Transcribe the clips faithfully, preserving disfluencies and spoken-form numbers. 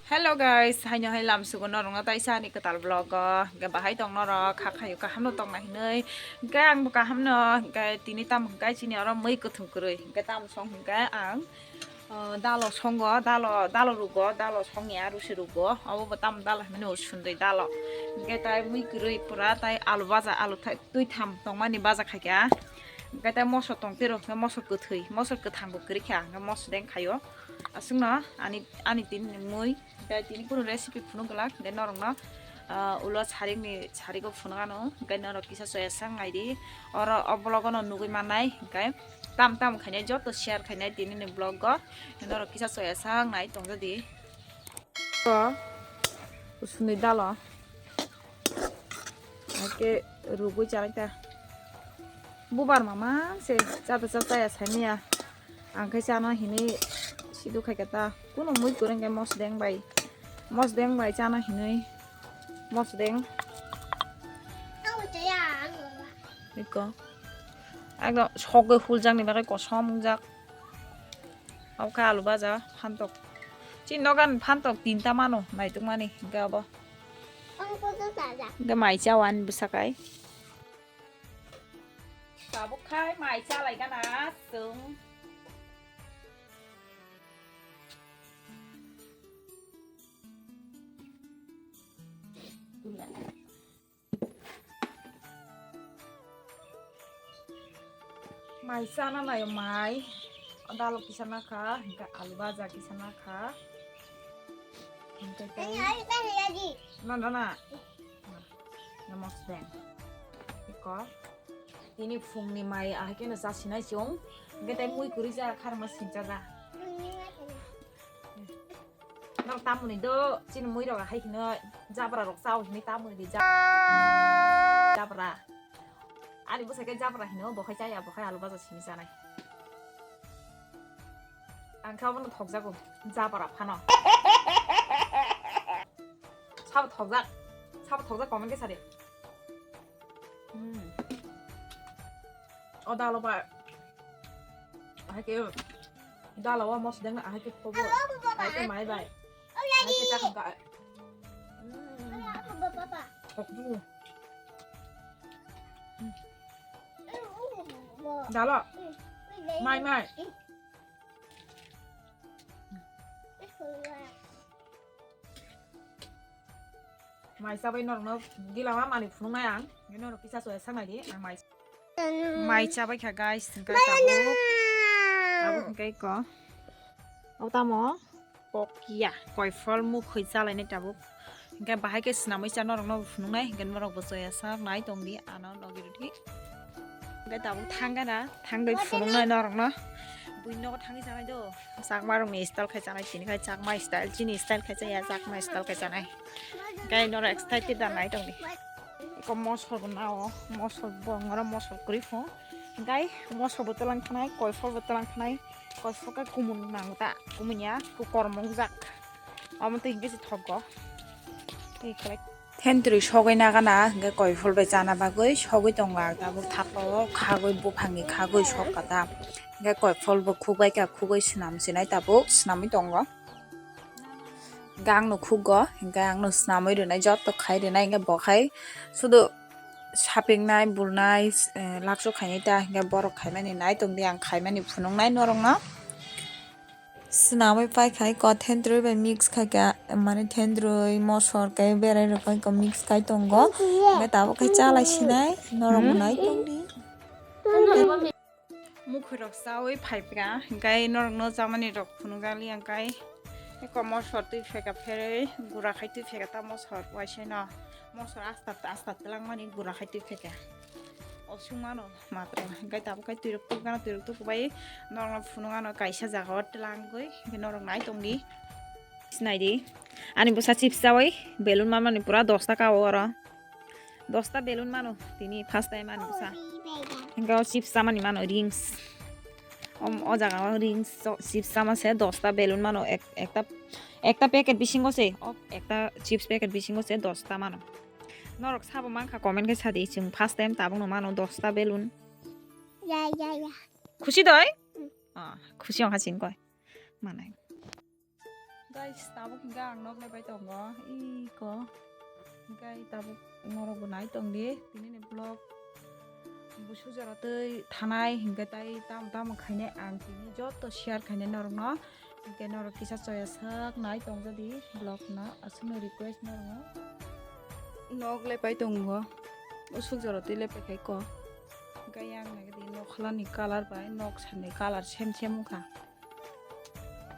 Hello guys, haino hai lamsugo norokno taisa ani kwtal vlog o. Hwnkhe bahai tong norok, kha khayo kaham no tong nai hinwi. Hwnkhe ang bo kaham no, hwnkhe tini tamo hwnkhe chini oro mui kwthwng kwrwi. Hwnkhe tamo song hwnkhe ang, o, dalo songo, dalo, dalo rugo, dalo songya, rusi rugo. Obo bo tamo dalo hinwi sundwi dalo. Hwnkhe tai mui kwrwi pura, tai alu baja, alu thai, twi tham tongmani baja khaikha. Hwnkhe tai moso tong tiro, hwnkhe moso kwthwi, moso kwthang bo kwrwi kha, hwnkhe moso deng khaio. Aswkno ani, ani tini ni mui, hwnkhe tini kunu recipe phunuk glak, hwnkhe norokno, ah, ulo sarikni, sariko phunuk ano, hwnkhe norok kisa soya sak naidi. Oro o vlog ono nugwi mannai, hwnkhe tam tam khainai, joto share khainai tini ni vlog o, norok kisa soya sak nai tongjadi. O, usuni dalo. Ake rugwi chanai ta. Bubar mama se chata cha chaya saniya. Ang khai chana hinwi sidu khai ta. Kuno mui kurang ke mosdeng bai. Mosdeng bai chana hinwi. Mosdeng. Iko. Ekdom sogwi huljak ni bagwi kosom wngjak. Obo khe alu baja phantok. Chini nogan phantok tinta mano naitukmani hwnkhe obo. Hwnkhe mai cha o ani bwsakai. Tabuk khai mai cha lai gana chwng. Mai chana naio mai. O dalo kisa nakha, hwnkhe alu baja kisa nakha. Hwnkhe tei na, na, na. Na mosdeng. Iko. Tini phungni mai ahai khe no chasinai chwng. Hwnkhe tei mui kwrwi ja kharma sincha ja. Nang tamoni do chini mui rok hai hino jabra rok chao hini tamoni di ja-, jabra. Ani bwsai khe jabra hino bo khai chaya bo khai alu baja sini chanai. Ang khe abono thokjago jabra phano. Sabo thokjak. Sabo thokjak comment khe sadi. Hmm. O dalo ba. Ahai ke dalo o mos deng ahai ke khobo. Ahai ke mai bai. Ahai ke chakam ka. Hmm. Thok du. Dalo. Mai mai. Mai chabai norokno gilama mani phunuknai ang. Norok kisa soya sanai di ang mai. Mai chabai kha guys, hingkai tabuk. Tabuk hingkai ko. O tamo pokia koi phol mukhoi chalainai tabuk. Hingkai bahai khe swnamwi cha norokno phunuknai, hingkai norokbo soya saknai tongdi ano logi rwdi. Hingke tabuk thangkhe na, thangwi phunuknai norokno. Buini nogo thangwi chanai do. Chakma rokni style khai chanai, tini khai chakma style, chini style khai chaya, chakma style khai chanai. Hingke norok excited da nai tongdi. Eko mosol bo nao, mosol bo ngoro mosol kwrwi pho. Hingke mosol bo twlang khanai, koiphol bo twlang khanai, koiphol khe kumun nango ta, kumun ya, kukor mongjak. Omo twi hingke se thogo. Twi khlai. Thentwrwi sogwi nagana hingke koiphol bai chana bagwi sogwi tongo ang tabuk thapao khagwi buphangni khagwi sok kata hingke koiphol bo khukbai kha khugwi swnam sinai tabuk swnamwi tongo hingke ang no khugo hingke ang no swnamwi rwnai joto khai rwnai hingke bo khai sudu sapingnai bulnai laksu khainai ta hingke borok khaimani nai tongdi ang khaimani phunuknai norokno. Swnamwi pai khai ko thentwrwi bai mix khai ka mane thentwrwi mosor kai berai rok pai ko mix khai tongo hingke tabuk khe chalai sinai norok bo nai tongdi. Mukhwi rok chawi phai pika hingke norok no chamani rok phunukjak li hingke eko mosor twi pheka pherwi gura khai twi pheka ta mosor waisai no mosor asta asta twlangmani gura khai twi pheka o sungmano. Matro hingke tabuk khe twirok tuk gana twirok tuk bai norokno phunukgano kaisa jaga o twlangwi hingke norok nai tongdi. Sinai di ani bwsa chips chawi balloon manmani pura dosta ka o oro dosta balloon mano tini first time ani bwsa hingke o chips chamani mano rings o jaga o rings chips chama se dosta balloon mano ekta ekta packet bisingo se o ekta chips packet bisingo se dosta mano. Norok sabo mankha comment khe sadi chwng first time tabukno mano dosta balloon. Ya, ya, ya. Khusi doi? Mm. Ah, khusi wngkha chini koi. Manai. Guys, tabuk hingke ang nok lepai tongo. Iko. Hingke tabuk norok bo nai tong di. Tini ni vlog. Busu jora tei thanai hingke tai tamo tamo khainai ang tini joto share khainai norok no. Hingke norok kisa choya sak nai tong jadi vlog no. Aswk no request norok no. Nok lepai tongo. Usuk jora tei lepai khai ko. Hingke yang nai di nok khala ni colour bai nok sani colour sem sem wngkha.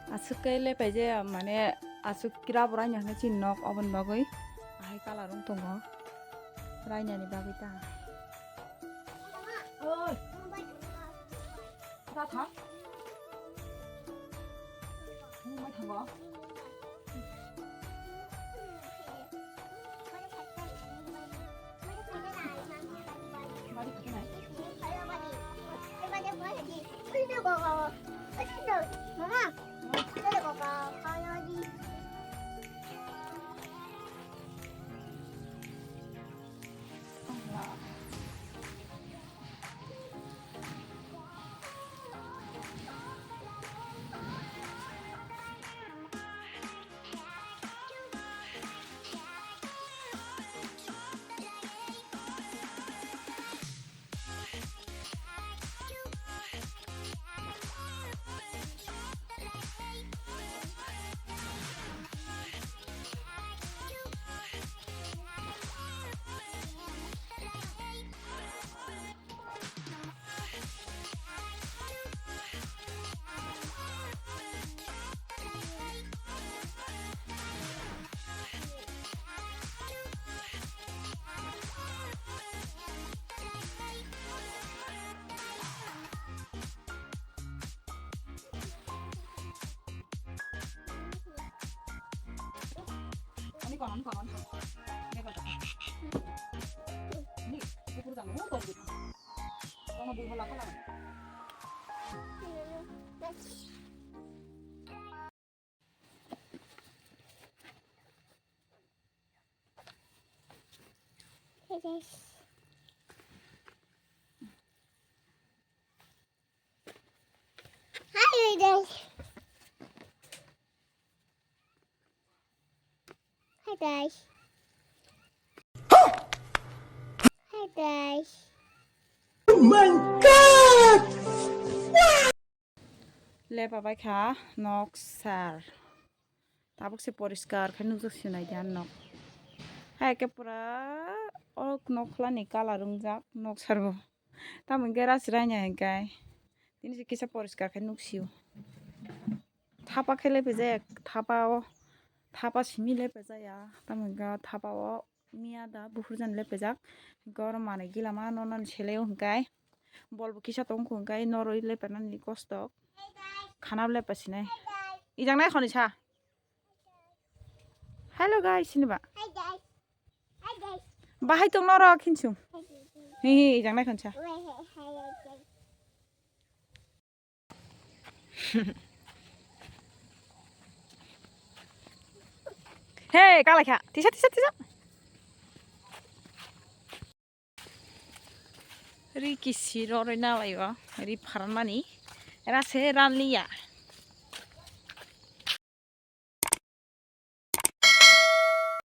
Aswk khe lepai jaya, mane aswk kira bo raina hwnwi chini nok, oboni bagwi ahai colour wng tongo, rainani bagwi ta. Hi guys. Hi guys. Hi guys. Hi guys. Oh my God! Lepa bai kha nok sar. Tabuk se poriskar khe nukjak sinai di ang nok. Hai khe pura o nok khlani colour wngjak nok sar bo. Tamo hwnkhe rasi raina hwnkhe tini se kisa poriskar khe nuksio. Thapa khe lepe jaya, thapa o, thapa simi lepe jaya. Tamo hwnkhe thapa o miya da buphur jani lepejak. Hwnkhe oro manwi gila ma nono ni sele o hwnkhe bol bo kisa tong kho hwnkhe norwi lepe nani kosto. Khana lepe sinai. Ijang nai khoni sa. Hello guys, sini ba. Hi guys. Hi guys. Bahai tong norok hinsung. Hi guys. Hi hi, ijang nai khonsa. Wait, hi, hi, hi, hi. Hey, kalai kha. Tisa, tisa, tisa. Ri kisi roroi nalai o, ri pharanmani. Era se ranliya.